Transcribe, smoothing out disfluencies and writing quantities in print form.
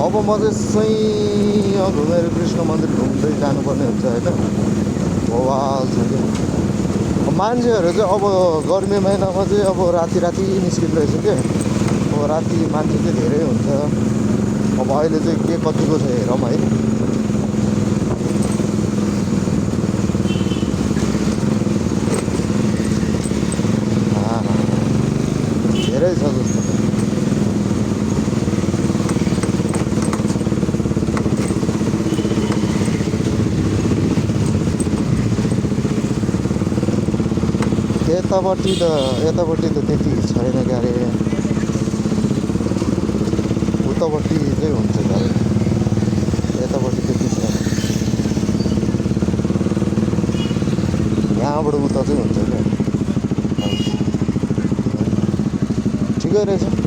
अब म चाहिँ सैँ घुमेर कृष्ण मन्दिर घुम्दै जानुपर्ने हुन्छ होइन। भवाल छ कि मान्छेहरू चाहिँ अब गर्मी महिनामा चाहिँ अब राति राति निस्किँदो रहेछ क्या। अब राति मान्छे चाहिँ धेरै हुन्छ। अब अहिले चाहिँ के कतिको छ हेरौँ है। धेरै छ जस्तो। यतापट्टि त त्यति छैन क्यारे। उतापट्टि चाहिँ हुन्छ क्यारे, यतापट्टि त्यति छैन। यहाँबाट उता चाहिँ हुन्छ क्या। ठिकै रहेछ।